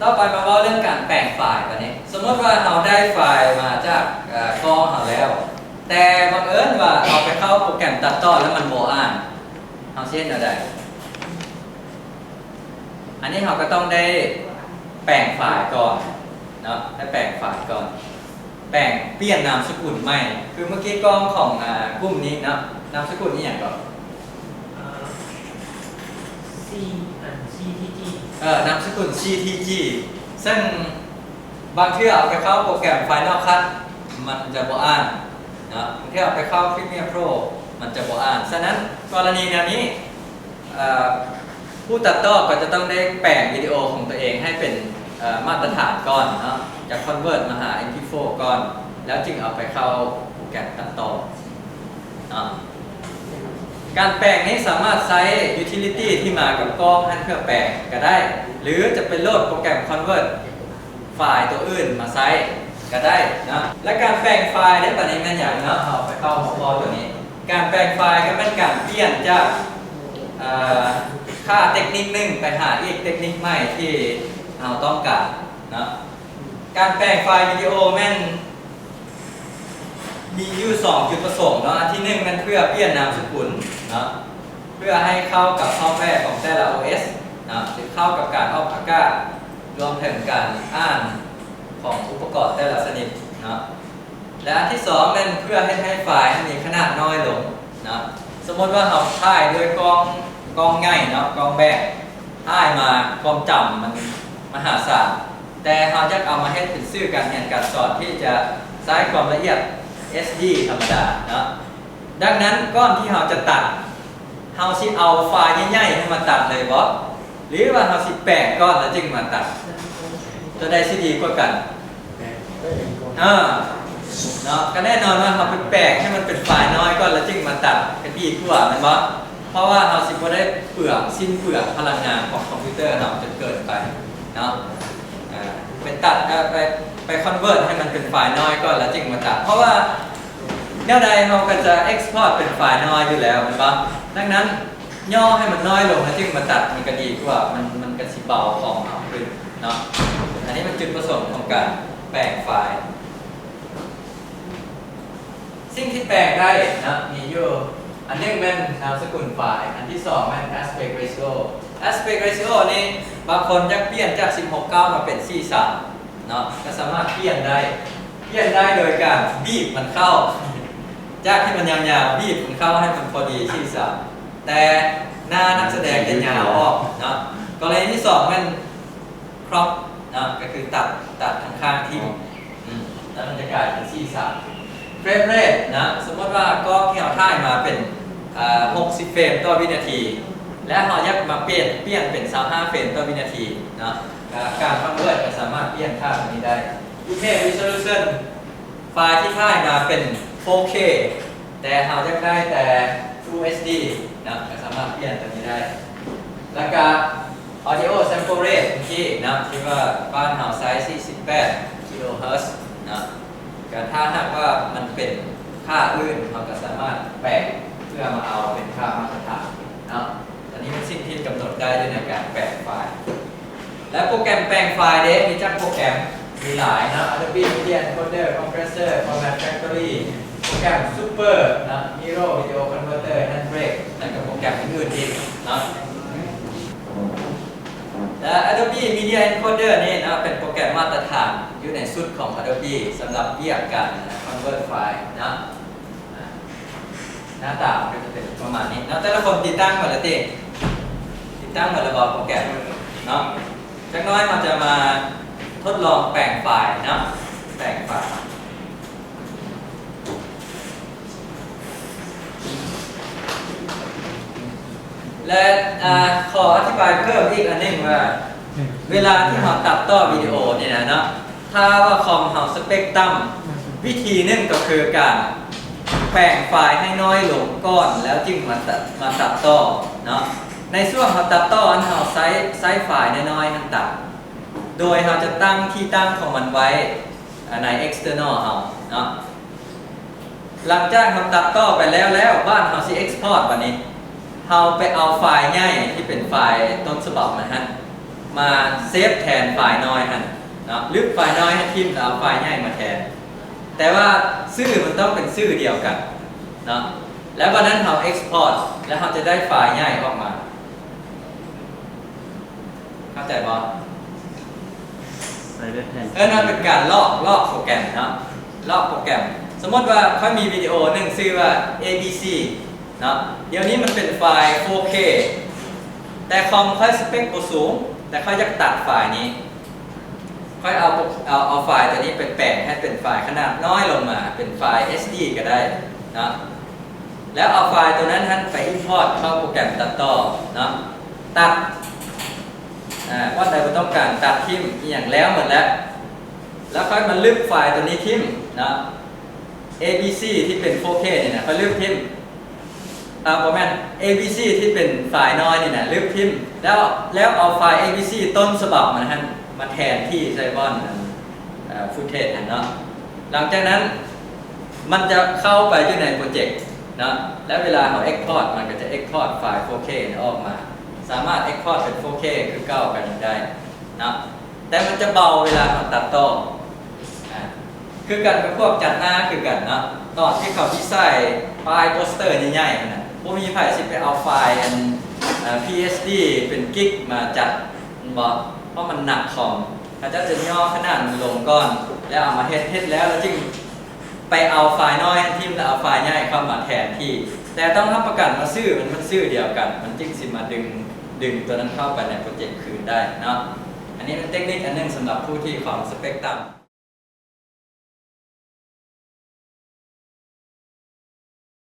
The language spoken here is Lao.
ຕໍ່ໄປມາເວົ້າເລື່ອງການແປງໄຟລ໌ບາດນີ້. ສົມມຸດວ່າເຮົາໄດ້ໄຟລ໌ມາຈາກ ເອີ ກ້ອງເຮົາແລ້ວ, ແຕ່ບັງເອີນວ່າເຮົາໄປເຂົ້າໂປຣແກຣມຕັດຕໍ່ແລ້ວມັນບໍ່ອ່ານ, ເຮົາຊິເຮັດແນວໃດ? ອັນນີ້ເຮົາກໍຕ້ອງໄດ້ແປງໄຟລ໌ກ່ອນເນາະ, ໄດ້ແປງໄຟລ໌ກ່ອນ, ແປງ ປ່ຽນນາມສະກຸນໃໝ່. ຄືເມື່ອກີ້ກ້ອງຂອງ ອາ ກຸ່ມນີ້ເນາະ, ນາມສະກຸນອີ່ຫຍັງເກາະ? ເອີ ຊີ ອັນ ຊີທີຈີ ເອີ ນາມສະກຸນ ຊີທີຈີ ເຊິ່ງບາງເທື່ອເອົາໄປເຂົ້າໂປຣແກຣມ Final Cut ມັນຈະບໍ່ອ່ານເນາະ, ບາງເທື່ອເອົາໄປເຂົ້າ Premiere Pro ມັນຈະບໍ່ອ່ານ. ສະນັ້ນ ກໍລະນີແນວນີ້ ເອີ ຜູ້ຕັດຕໍ່ກໍຈະຕ້ອງໄດ້ແປງວິດີໂອຂອງຕົວເອງໃຫ້ເປັນ ເອີ ມາດຕະຖານກ່ອນເນາະ, ຈະ convert ມາຫາ ເອັມພີໂຟ ກ່ອນ ແລ້ວຈຶ່ງເອົາໄປເຂົ້າໂປຣແກຣມຕັດຕໍ່ເນາະ. ການແປງນີ້ສາມາດໃຊ້ utility ທີ່ມາກັບກ້ອງຫັ້ນເພື່ອແປງກໍໄດ້ ຫຼື ຈະໄປໂຫຼດໂປຣແກຣມ convert ໄຟລ໌ຕົວອື່ນມາໃຊ້ກໍໄດ້ເນາະ. ແລະ ການແປງໄຟລ໌ເດ້ ບາດນີ້ແມ່ນຫຍັງເນາະ? ເຮົາໄປເຂົ້າຫົວຂໍ້ຕົວນີ້. ການແປງໄຟລ໌ກໍແມ່ນການປ່ຽນຈາກ ເອີ ຄ່າເຕັກນິກໜຶ່ງໄປຫາອີກເຕັກນິກໃໝ່ທີ່ເຮົາຕ້ອງການເນາະ. ການແປງໄຟລ໌ວິດີໂອແມ່ນມີຢູ່ສອງຈຸດປະສົງເນາະ. ອັນທີໜຶ່ງແມ່ນເພື່ອປ່ຽນນາມສະກຸນເນາະ, ເພື່ອໃຫ້ເຂົ້າກັບຊອບແວຂອງແຕ່ລະ ໂອເອສ ເນາະ, ຫຼື ເຂົ້າກັບການອອກອາກາດ, ລວມເຖິງການອ່ານຂອງອຸປະກອນແຕ່ລະຊະນິດເນາະ. ແລະ ອັນທີສອງແມ່ນເພື່ອເຮັດໃຫ້ໄຟລ໌ມີຂະໜາດນ້ອຍລົງເນາະ. ສົມມຸດວ່າເຮົາຖ່າຍດ້ວຍກ້ອງ, ກ້ອງໃຫຍ່ເນາະ, ກ້ອງແບກ, ຖ່າຍມາຄວາມຈຳມັນມະຫາສານ, ແຕ່ເຮົາຢາກເອົາມາເຮັດເປັນສື່ການຮຽນການສອນທີ່ຈະໃຊ້ຄວາມລະອຽດ ເອັດດີ ທຳມະດາເນາະ. ດັ່ງນັ້ນ ກ່ອນທີ່ເຮົາຈະຕັດ, ເຮົາຊິເອົາໄຟລ໌ໃຫຍ່ໆໃຫ້ມາຕັດເລີຍບໍ ຫຼືວ່າເຮົາຊິແປງກ່ອນແລ້ວຈຶ່ງມາຕັດ? ຕົວໃດຊິດີກວ່າກັນ? ເອີ ເນາະ, ກໍແນ່ນອນວ່າເຮົາໄປແປງໃຫ້ມັນເປັນໄຟລ໌ນ້ອຍກ່ອນແລ້ວຈຶ່ງມາຕັດກໍດີກວ່າ ແມ່ນບໍ່? ເພາະວ່າເຮົາຊິບໍ່ໄດ້ເປືອງ, ສິ້ນເປືອງພະລັງງານຂອງຄອມພິວເຕີເຮົາຈົນເກີນໄປເນາະ. ເອີ ໄປຕັດ, ເອີ ໄປ, ໄປ convert ໃຫ້ມັນເປັນໄຟລ໌ນ້ອຍກ່ອນແລ້ວຈຶ່ງມາຕັດ. ເພາະວ່າແນວໃດເຮົາກໍຈະ export ເປັນໄຟລ໌ນ້ອຍຢູ່ແລ້ວ ແມ່ນບໍ່? ດັ່ງນັ້ນ ຫຍໍ້ໃຫ້ມັນນ້ອຍລົງແລ້ວຈຶ່ງມາຕັດ ມັນກໍດີກວ່າ, ມັນ, ມັນກໍຊິເບົາຂອງເຮົາຂຶ້ນເນາະ. ອັນນີ້ມັນຈຸດປະສົງຂອງການແປງໄຟລ໌. ສິ່ງທີ່ແປງໄດ້ເນາະ ມີຢູ່ ອັນໜຶ່ງແມ່ນນາມສະກຸນໄຟລ໌, ອັນທີສອງແມ່ນ aspect ratio. Aspect ratio ນີ້ ບາງຄົນຢາກປ່ຽນຈາກສິບຫົກເກົ້າມາເປັນສີ່ສາມເນາະ, ກໍສາມາດປ່ຽນໄດ້, ປ່ຽນໄດ້ໂດຍການບີບມັນເຂົ້າ, ຈາກທີ່ມັນຍາວໆ ບີບມັນເຂົ້າໃຫ້ມັນພໍດີສີ່ສາມ, ແຕ່ໜ້ານັກສະແດງຈະຍາວອອກເນາະ. ກໍລະນີທີສອງແມ່ນ crop ເນາະ, ກໍຄືຕັດ, ຕັດຂ້າງໆຖິ້ມ, ອືມ, ແລ້ວມັນຈະກາຍເປັນສີ່ສາມ. Frame rate ເນາະ, ສົມມຸດວ່າກ້ອງທີ່ເຮົາຖ່າຍມາເປັນ ເອີ ຫົກສິບເຟຣມຕໍ່ວິນາທີ ແລະ ເຮົາຢາກມາປ່ຽນ, ປ່ຽນເປັນຊາວຫ້າເຟຣມຕໍ່ວິນາທີເນາະ, ການ convert ກໍສາມາດປ່ຽນຄ່າຕົວນີ້ໄດ້. Image resolution ໄຟລ໌ທີ່ຖ່າຍມາເປັນ ໂຟເຄ ແຕ່ເຮົາຢາກໄດ້ແຕ່ Full ເອັດດີ ເນາະ, ກໍສາມາດປ່ຽນຕົວນີ້ໄດ້. ແລ້ວກໍ Audio Sample Rate ເມື່ອກີ້ເນາະ, ທີ່ວ່າບ້ານເຮົາໃຊ້ ສີ່ສິບແປດ Kilohertz ເນາະ, ກໍຖ້າຫາກວ່າມັນເປັນຄ່າອື່ນ ເຮົາກໍສາມາດແປງເພື່ອມາເອົາເປັນຄ່າມາດຕະຖານເນາະ. ອັນນີ້ເປັນສິ່ງທີ່ກຳນົດໄດ້ຢູ່ໃນການແປງໄຟລ໌. ແລະ ໂປຣແກຣມແປງໄຟລ໌ເດ້ ມີຈັກໂປຣແກຣມ? ມີຫຼາຍເນາະ, Adobe Media Encoder, Compressor, Format Factory, ໂປຣແກຣມ Super ເນາະ, Miro Video Converter, Handbrake ແລະ ກໍໂປຣແກຣມອື່ນໆອີກເນາະ. ແລະ Adobe Media Encoder ນີ້ເນາະ ເປັນໂປຣແກຣມມາດຕະຖານຢູ່ໃນຊຸດຂອງ Adobe ສຳລັບວຽກການ convert ໄຟລ໌ເນາະ. ໜ້າຕາມັນກໍຈະເປັນປະມານນີ້ເນາະ. ແຕ່ລະຄົນຕິດຕັ້ງໝົດແລ້ວຕິ? ຕິດຕັ້ງໝົດແລ້ວບໍ່ໂປຣແກຣມເນາະ? ຈັກໜ້ອຍເຮົາຈະມາທົດລອງແປງໄຟລ໌ເນາະ, ແປງໄຟລ໌. ແລະ ອາ ຂໍອະທິບາຍເພີ່ມອີກອັນໜຶ່ງວ່າ ເວລາທີ່ເຮົາຕັດຕໍ່ວິດີໂອນີ້ນະເນາະ, ຖ້າວ່າຄອມເຮົາສະເປັກຕ່ຳ, ວິທີໜຶ່ງກໍຄືການແປງໄຟລ໌ໃຫ້ນ້ອຍລົງກ່ອນ ແລ້ວຈຶ່ງມາຕັດ, ມາຕັດຕໍ່ເນາະ. ໃນຊ່ວງເຮົາຕັດຕໍ່ນັ້ນ ເຮົາໃຊ້, ໃຊ້ໄຟລ໌ນ້ອຍໆນັ້ນຕັດ, ໂດຍເຮົາຈະຕັ້ງທີ່ຕັ້ງຂອງມັນໄວ້ໃນ external ເຮົາເນາະ. ຫຼັງຈາກເຮົາຕັດຕໍ່ໄປແລ້ວແລ້ວ, ບາດເຮົາຊິ export ບາດນີ້ ເຮົາໄປເອົາໄຟລ໌ໃຫຍ່ທີ່ເປັນໄຟລ໌ຕົ້ນສະບັບມັນຫັ້ນ ມາເຊຟແທນໄຟລ໌ນ້ອຍຫັ້ນເນາະ, ລຶບໄຟລ໌ນ້ອຍໃຫ້ຖິ້ມ ແລ້ວເອົາໄຟລ໌ໃຫຍ່ມາແທນ. ແຕ່ວ່າຊື່ມັນຕ້ອງເປັນຊື່ດຽວກັນເນາະ, ແລ້ວບັດນັ້ນເຮົາເອັກສະພອດ ແລ້ວເຮົາຈະໄດ້ໄຟລ໌ໃຫຍ່ອອກມາ. ເຂົ້າໃຈບໍ່? ໃສ່ໄດ້ແທນ ເອີ້ນວ່າເປັນການລອກ ລອກໂປຣແກຣມເນາະ, ລອກໂປຣແກຣມ. ສົມມຸດວ່າຂ້ອຍມີວິດີໂອໜຶ່ງຊື່ວ່າ ເອບີຊີ ເນາະ, ດຽວນີ້ມັນເປັນໄຟລ໌ ໂຟເຄ ແຕ່ຄອມຂ້ອຍສະເປັກບໍ່ສູງ ແຕ່ຂ້ອຍຢາກຕັດໄຟລ໌ນີ້. ຂ້ອຍເອົາ ເອົາ ເອົາໄຟລ໌ຕົວນີ້ໄປແປງໃຫ້ເປັນໄຟລ໌ຂະໜາດນ້ອຍລົງມາ ເປັນໄຟລ໌ ເອສດີ ກໍໄດ້ເນາະ, ແລ້ວເອົາໄຟລ໌ຕົວນັ້ນຫັ້ນໄປອິມພອດເຂົ້າໂປຣແກຣມຕັດຕໍ່ເນາະ, ຕັດ ອາ ບ່ອນໃດບໍ່ຕ້ອງການ ຕັດຖິ້ມ ອີ່ຫຍັງແລ້ວໝົດແລ້ວ. ແລ້ວຄ່ອຍມາລຶບໄຟລ໌ຕົວນີ້ຖິ້ມເນາະ, ເອບີຊີ ທີ່ເປັນ ໂຟເຄ ນີ້ນະ ຄ່ອຍລຶບຖິ້ມ. ອາ ບໍ່ແມ່ນ ເອບີຊີ ທີ່ເປັນໄຟລ໌ນ້ອຍນີ້ນະ ລຶບຖິ້ມ ແລ້ວ ແລ້ວເອົາໄຟລ໌ ເອບີຊີ ຕົ້ນສະບັບມັນຫັ້ນ ມາແທນທີ່ໃສ່ບ່ອນອັນ ຟຸດເທຈຫັ້ນເນາະ. ຫຼັງຈາກນັ້ນມັນຈະເຂົ້າໄປຢູ່ໃນໂປຣເຈັກເນາະ, ແລ້ວເວລາເຮົາເອັກສະພອດ ມັນກໍຈະເອັກສະພອດໄຟລ໌ ໂຟເຄ ອອກມາ, ສາມາດເອັກສະພອດເປັນ ໂຟເຄ ຄືເກົ່າກໍຍັງໄດ້ເນາະ, ແຕ່ມັນຈະເບົາເວລາເຮົາຕັດຕໍ່. ອາ ຄືກັນກັບພວກຈັດໜ້າຄືກັນເນາະ, ຕອນທີ່ເຂົາຊິໃສ່ປ້າຍໂປສເຕີໃຫຍ່ໆຫັ້ນນະ ບໍ່ມີໃຜຊິໄປເອົາໄຟລ໌ອັນ ອາ ພີເອັສດີ ເປັນກິກມາຈັດ ແມ່ນບໍ່? ເພາະມັນໜັກຄອມ. ເຂົາເຈົ້າຈະຫຍໍ້ຂະໜາດມັນລົງກ່ອນ ແລ້ວເອົາມາເຮັດ ເຮັດແລ້ວ ແລ້ວຈຶ່ງໄປເອົາໄຟລ໌ນ້ອຍຖິ້ມ ແລ້ວເອົາໄຟລ໌ໃຫຍ່ເຂົ້າມາແທນທີ່. ແຕ່ຕ້ອງຮັບປະກັນວ່າຊື່ມັນ ມັນຊື່ດຽວກັນ ມັນຈຶ່ງຊິມາດຶງ ດຶງຕົວນັ້ນເຂົ້າໄປໃນໂປຣເຈັກຄືນໄດ້ເນາະ. ອັນນີ້ເປັນເຕັກນິກອັນໜຶ່ງສຳລັບຜູ້ທີ່ຄອມສະເປັກຕ່ຳ.